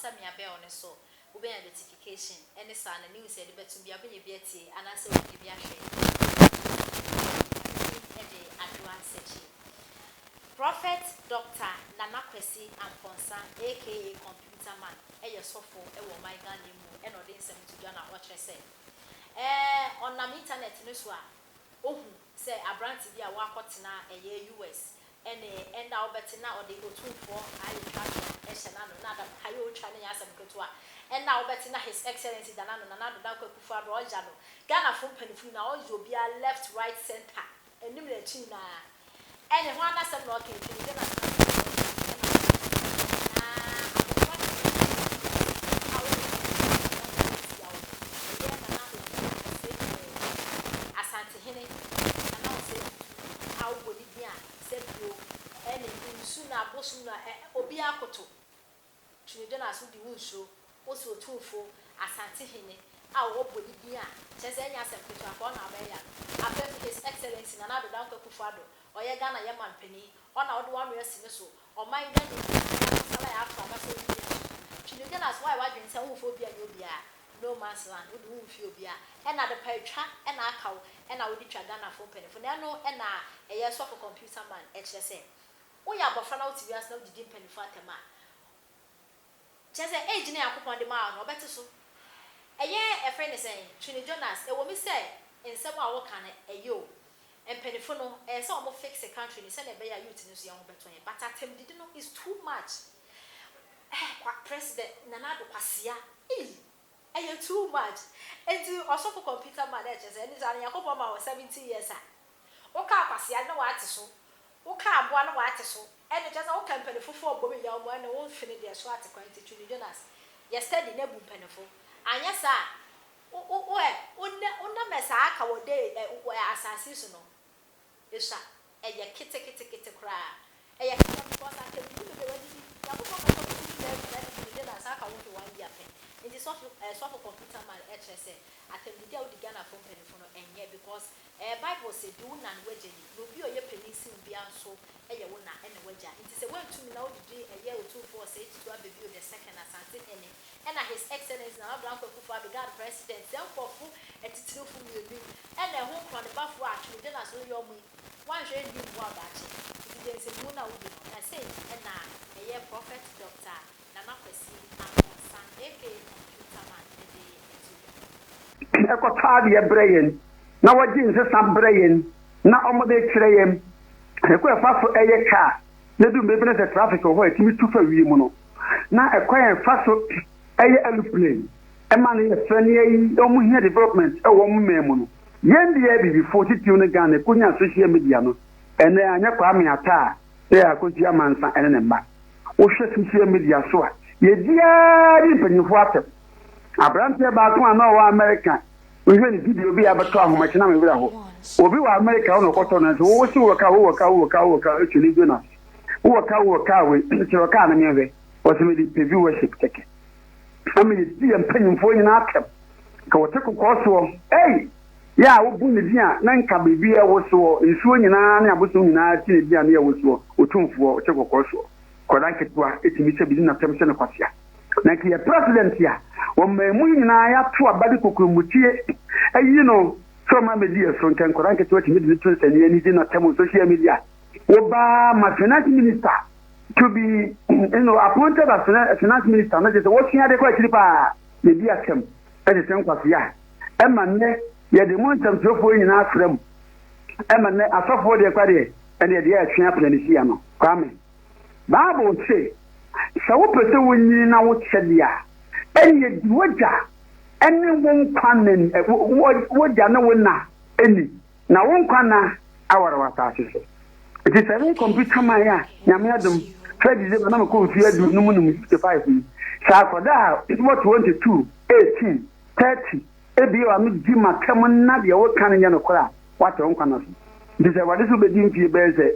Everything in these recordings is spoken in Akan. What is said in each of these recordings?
Wo nsa mia bell no so, wobɛnya notification ɛne saa na news a yɛde bɛto biara wobɛnya bi atie anaasɛ wobɛnya bi ahwɛ. Me din de Adwoa Sekyi. Prophet Doctor Nana Kwasi Amponsah aka Computer Man yɛ sɔfo wɔ ɔman Ghana mu na ɔde nsɛm to dwa na ɔkyerɛ sɛ ɛɛ ɔnam internet no so a ohu sɛ aberante bi a wakɔtena ɛyɛ US Ɛne ɛnna a wobɛte na ɔde Otumfoɔ ayɛ twa toɔ hyɛ n'ano na adam ayɛ otwa no nyɛ asɛm ketewa. Ɛnna a wobɛte na His Excellency da n'ano, Nana Addo Dankwa Akufo Addo ɔya no, Ghanafo mpanyimfo nyinaa ɔya obiara left, right, centre, anim na akyi nyinaa. Ɛne hwan n'asɛm na ɔka yi? Twene Jonas n'asɛm na ɔka yi ɛna ɔka. Na abɔfra ketewa bi a ɔwɔ Ghana tia wo no, ɛyɛ Nana Otumfoɔ Osei Asantehene Nana Osei Tutu a wobɔ ne din a sɛ bio ɛne nsu na abosom na ɛ obiara koto twene Jonas wodi wo nsuro wose otumfo Asante hene a wɔbɔ ne din a kyerɛ sɛ ɛnyɛ asɛm ketewa koraa ɔna ɔbɛyɛ no afei nso His Excellency Nana Addo Dankwa Akufo Addo ɔyɛ Ghana yɛ man panin ɔna wode w'ano asi ne so ɔman Ghana nyinaa yɛato sala yɛato aba sɛ ɔnni yɛn so twene Jonas woayɛ w'adwene sɛ womfa obi anyɛ obiara no man's land wode wo mfie obia ɛna adepa atwa ɛna aka wo ɛna wode twa Ghanafoɔ mpaninfoɔ na ɛno ɛna ɛyɛ sɔfo computer man ɛkyerɛ sɛ woyɛ abɔfra na wote wiase na wodidi mpaninfoɔ atɛm a kyerɛ sɛ age na Nyankopɔn de maa wo no ɔbɛte so ɛyɛ ɛfrɛ ne sɛn Twene Jonas ɛwɔ mi sɛ nsɛm a woka no ɛyɛ o mpaninfoɔ no ɛyɛ sɛ ɔmo fix country no sɛnea ɛbɛyɛ a youth no nso yɛn ho bɛtɔ yɛn, but atɛmdidi no is too much. Kwa President Nana Addo Kwasia ei, ɛyɛ too much. Enti ɔsɔfo computer man ɛkyerɛ sɛ ɛne saa no Nyankopɔn ma wɔ 70 years a woka akwasea na wate so, woka aboa na wate so, ɛne kyerɛ sɛ woka mpanimfo fo ɔbɔ mi yaw mu ɛne wo mfene deɛ so ate kwan. Nti Twene Jonas yɛ steady na bu mpanimfo, anyɛ saa wo wo wo ɛ wonam ɛ saa aka wɔ de ɛ wɔ asase so no esua ɛyɛ ketekete koraa, ɛyɛ ketewa because atɛmdidi bebree wadidi. Nyankopɔn ka sɛ ɔbɛdidi na afi na Twene Jonas aka wo mfe one year pɛ. Nti sɔfo computer man ɛkyerɛ sɛ atɛmdidi a wodi Ghanafoɔ mpanimfo no ɛnyɛ because Bible sɛ di wo na ne w'agya ni, na obi a ɔyɛ panin sen wo biara nso yɛ wo na ɛne w'agya. Nti sɛ woantumi na wodidi ɛyɛ Otumfoɔ Osei Tutu Ababio the Second Asante Hene ɛna His Excellency Nana Addo Dankwa Akufo Addo Ghana President, sɛ nkurɔfo atitiriwfo mmienu yi ɛna ɛho nkorɔnebafoɔ a Twene Jonas reyɛ ɔmo yi, woanhwɛ nni mmoa wo daakye. Nti gye nsɛmhunu no a wodi no na sei ɛna ɛyɛ Prophet Doctor Nana Kwasi Amponsah aka Computer Man de ato dwa. Ɛkɔtɔ adeɛ brɛ yɛn na wɔgye nsesa brɛ yɛn na wɔde kyerɛ yɛn ɛkwan a ɛfa so yɛ kaa na ɛdu mmerɛ bi na sɛ traffic wɔ hɔ a ɛtumi tu fa wiem no, na ɛkwan a ɛfa so yɛ aeroplane ɛma no yɛ fɛ ne ayi wɔn hia development wɔ wɔn man mu no. Yɛn deɛ abibifoɔ titiriw ne Ghana ɛkɔnya social media no ɛnɛ anyɛ Kwame Atta a na yɛ Akosua Amansa ɛne ne mma. Wohwɛ social media so a yɛdi ara di mpanyinfoɔ atɛm. Aberanteɛ baako a na ɔwɔ America, wohwɛ ne video bi a abɛtɔ ahomakye na me werɛ ho. Obi wɔ America wo na ɔkɔtɔ no nso wo se wowɔ kaa, wowɔ kaa, wowɔ kaa, wowɔ kaa, Twene Jonas. Wowɔ kaa, wowɔ kaa wei, kyerɛ kaa no menhwɛ. Ɔse mede pɛ viewership kɛkɛ. Ama yɛdi yɛn mpanyinfoɔ nyinaa atɛm. Nka wɔte kɔkɔɔ soɔ. Ei! Yɛ a wobu ne din a na nka biribi ɛwosoɔ. Nsuo nyinaa ne abosom nyinaa te ne din a ne ɛwosoɔ. Otumfoɔ ɔte kɔkɔɔ soɔ. Akwadaa nketewa tumi sɛ bedi n'atɛm sɛ no kwasea. Na nka yɛ president a ɔman mu nyinaa yɛato aba de kokuromoti ayi no sɛ ɔma mmedi yɛ so. Nka nkwadaa nketewa tumi de no to nsɛnneɛ ani di n'atɛm wɔ social media. Wɔbaa ma finance minister to be appointed as finance minister no kyerɛ sɛ wɔsua ade kɔ akyiri paa. Yɛdi atɛm te sɛ nkwasea. Ɛma nnɛ yɛde mo nsɛmtwerɛfoɔ nyinaa frɛ mo. Ɛma nnɛ asɔfoɔ deɛ kwa deɛ ɛne ɛdeɛ ɛtwe apena ne sia no. Kwame, Bible se sɛ wopɛ sɛ wonyini na wokyɛ deɛ a, ɛneɛ di w'agya ne wo nkwa nna, w'agya ne wo na ni, na wo nkwa nna aware wɔ asase so. Nti sɛ me computer man a, Nyame adom, first December na mekɔ mfeɛ 55 55 yi, sɛ akɔda a wɔ 22, 18, 30, ebia wa medi m'atɛm na deɛ woka no nyɛ nokorɛ a, woate wo nkwa nna so. Nti sɛ Awurade sɛ wobɛdi mfeɛ bɛyɛ sɛ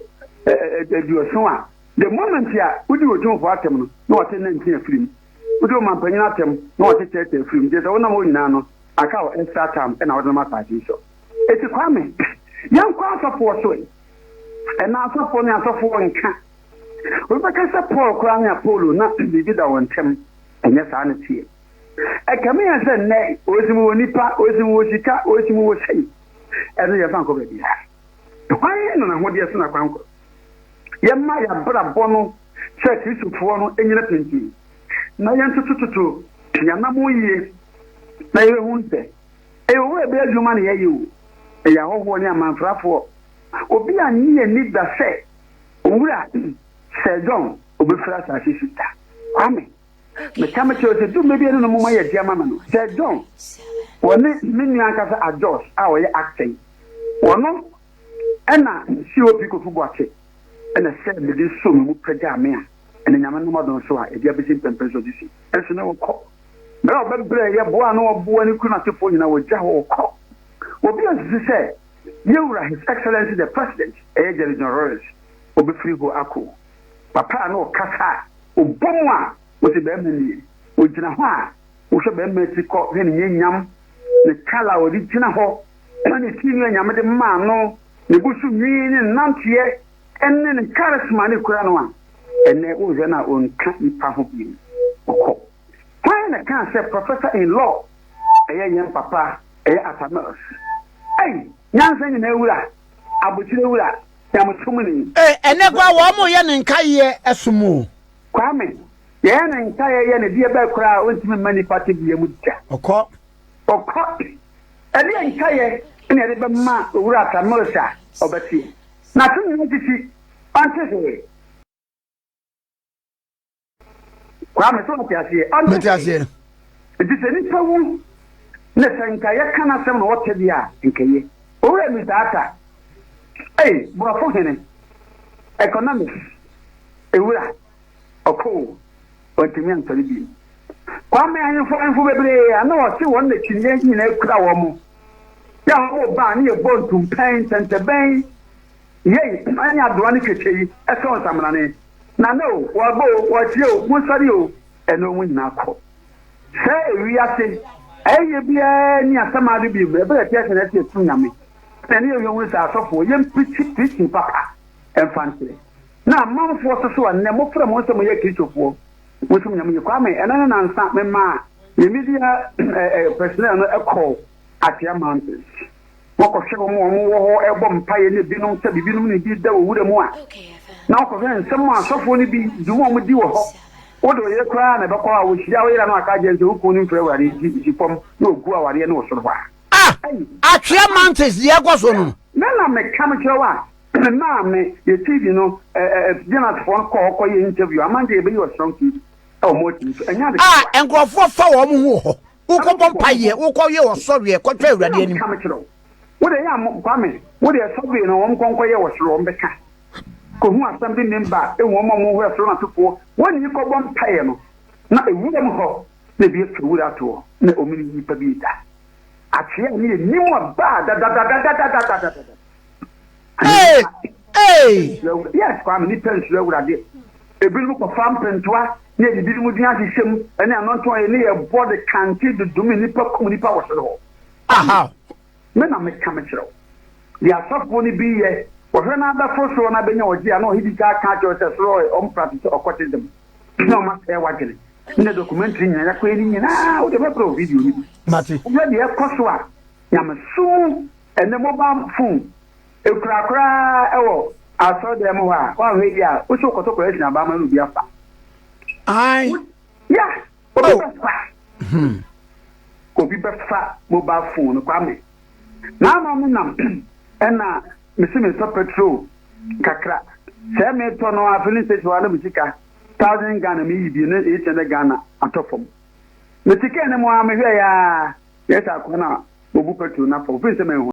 70 a, the moment a wodi Otumfoɔ atɛm no, na wate 19 afiri mu. Wodi ɔmampanyin atɛm na wate 30 afiri mu. Nti sɛ wonam hɔ nyinaa no, aka wo extra time na wode nam asase yi so. Eti Kwame, yɛnkɔ asɔfoɔ so ɛ. Ɛna asɔfoɔ ne asɔfoɔ nka. Obi bɛka sɛ Paul koraa ne Apollo na biribi da wɔn ntam. Ɛnyɛ saa na ɛteɛ. Ɛkame yɛn sɛ nnɛ, ɔsi mu wɔ nnipa, ɔsi mu wɔ sika, ɔsi mu wɔ sei. Ɛno yɛmfa nkɔ baabiara. Hwan na n'ahodeɛ so n'akwankwa? Yɛmma yɛabrabɔ no sɛ Kristofoɔ no nnyina pintinn, na yɛntotototo yɛn anammɔn yie, na yɛbɛhunu sɛ ɛyɛ Owura bi adwuma na yɛyɛ o, ɛyɛ ahɔhoɔ ne amanfrafoɔ. Obi annye anni da sɛ Owura Sir John obɛfiri asase so da. Kwame, meka mekyerɛ wo sɛ du mma bi ɛne no moma yɛ de ama me no, Sir John, wɔne me nua ankasa Ajos a ɔyɛ actor yi, wɔno ɛna COP Kofi Boakye ɛna sɛ mede soo me mu pagyaa me a, ɛne Nyame nam adom so a ɛde abɛsi mpɛmpɛn so ɔde si. Ɛnso na wɔkɔ. Berɛ a ɔbɛbrɛ yɛ boa na ɔboa ne kunu asefoɔ nyinaa wɔgya hɔ wɔkɔ. Obi ansusu sɛ Yɛwura His Excellency the President ɛyɛ Jerry John Rawlings ɔbɛfiri hɔ akɔ. Papa a na ɔkasa a ɔbɔ mu a wose bɛrima nie. Ɔgyina hɔ a wohwɛ bɛrima akyi kɔ hwɛ ne nyanyam, ne colour a ɔde gyina hɔ, ne ne ti nwi a Nyame de maa no, ne bo so nwi ne ne nanteɛ ne ne charisma ne kura no a, ɛnnɛ wohwɛ no a ɔnka nipa ho bio. Ɔkɔ. Hwan na ɛkaa sɛ Professor in Law ɛyɛ yɛn papa ɛyɛ Atta Mills? Ei! Nyansa nyinaa wura, abokyire wura, nyamesomni. Ei! Ɛnnɛ koraa wɔn yɛ ne nkaeɛ ɛsom o. Kwame, yɛyɛ ne nkaeɛ yɛ ne deɛ bɛɛ koraa a ɔntumi mma nipa tebea mu da. Ɔkɔ. Ɔkɔ. Ɛdeɛ nkaeɛ na yɛde bɛma Owura Atta Mills a ɔbɛteɛ? N'aso nyinaa sisi, ɔnte hwee. Kwame, so wate aseɛ? Ɔnte Mete aseɛ. Nti sɛ nipa wu na sɛ nka yɛka n'asɛm na ɔte deɛ a, nka ye. Owura Mister Atta, ei, borɔfo hene, economics, ewura, ɔkɔ o, wantumi ansɔre bio. Kwame, ahemfo ahemfo bebree a na ɔse wɔn na kyiniiɛ nyinaa kura wɔn, yɛ a wɔn ba a ne yɛbɔ ntumpɛn, ntɛntɛbɛn, yei, ɛne adoa ne twetwe yi, ɛsɔ nsamanane. Nana o, wɔaba o, wɔakyerɛ o, monsɔre o, ɛne wɔn nyinaa kɔ. Sɛ ewiase ayɛyɛ biara nni asɛm ade bio mu, ɛberɛ a ɛte ase na ɛte ɛsom Nyame, na ɛne yɛn hunu sɛ asɔfoɔ, yɛn preachi preaching papa mfa nkyerɛ. Na amanfoɔ soso a nnɛ mofrɛ mo ho sɛ moyɛ Kristofoɔ, mosom Nyame yie. Kwame, ɛnɛ ne nansa memaa yɛn media personnel no kɔɔ Akyea Mountains. Wɔkɔhwɛ wɔn a wɔwɔ hɔ rebɔ mpaeɛ ne binom sɛ bibinom ne bi da wɔ wura mu a, na wɔkɔhwɛ nsɛm a asɔfoɔ no bi dwuma a wɔdi wɔ hɔ. Wode wo yere koraa na ɛbɛkɔ hɔ a, wɔhyia wo yere a na waka akyerɛ no sɛ wo kunu no mfiri Awurade nti si fam na ɔgu awareɛ no wɔ soro hɔ a. Ah! Atwea Mountains deɛ ɛkɔ so no. Me na meka mekyerɛ wo a, me maame yɛ TV no journalistfoɔ no kɔɔ hɔ kɔyɛ interview, aman deɛ yɛbɛyi wɔ Strong TV ɛwɔ Morton so, ɛnyɛ ade ketewa. Ah! Nkurɔfoɔ fa wɔn ho wɔ hɔ. Wokɔbɔ mpaeɛ, wokɔyɛ ɔsɔreɛ, kɔtwa Awurade anim. Ka mekyerɛ wo. Wo deɛ yɛ a Kwame, wo deɛ survey no wɔn nkɔ nkɔyɛ wɔ soro, wɔn bɛka. Kɔhu assembly member, ehu wɔn a wɔn hɔ soro no asefoɔ, wɔn nyini kɔbɔ mpaeɛ no, na ewuram hɔ na ebi atwa wura ato hɔ, na wɔn ne nnipa bi da. Atwea ne anim ɔbaa dadadadadadadadada. Hey! Hey! Yes, Kwame, nipa nsuro Awurade. Ebinom kɔfa mpentoa ne yɛde binom din ahyehyɛ mu ne anɔntɔn yɛ ne yɛbɔ de kante de dome nnipa kum nnipa wɔ soro hɔ. Aha. Me na meka mekyerɛ wo. Deɛ asɔfoɔ no bi yɛ, wɔhwɛ no abɛforo soro na abɛnya ɔgye a na ɔhe bi saa ka akyerɛ wo sɛ soro hɔ ɔm practice occultism na ɔma sɛe w'adwene. Ne documentary nyinaa yɛakɔyɛ ne nyinaa wode bɛbrɛ wo video no bi. Mate. Wohwɛ deɛ ɛkɔ so a nyamesom mu ɛnɛ mobile phone Ekura koraa wɔ asɔrdan mu hɔ a, woanhwɛ yie a, wo so wokɔtɔ kɔyɛ sunaban ma na obi afa. Ae. Yeah, obi Oh. bɛfa. Obi bɛfa mobile phone no, Kwame. N'ano me nam ɛna mese metɔ petrol kakra. Sɛ metɔ no a filling station hɔ a na me sika 1000 Ghana meyi bi ne 800 Ghana atɔ fam. Mete kaa no mu a mehwɛeɛ a, yɛ sɛ akoa no a ɔbu petrol no afa. Ofiri sɛ manhu.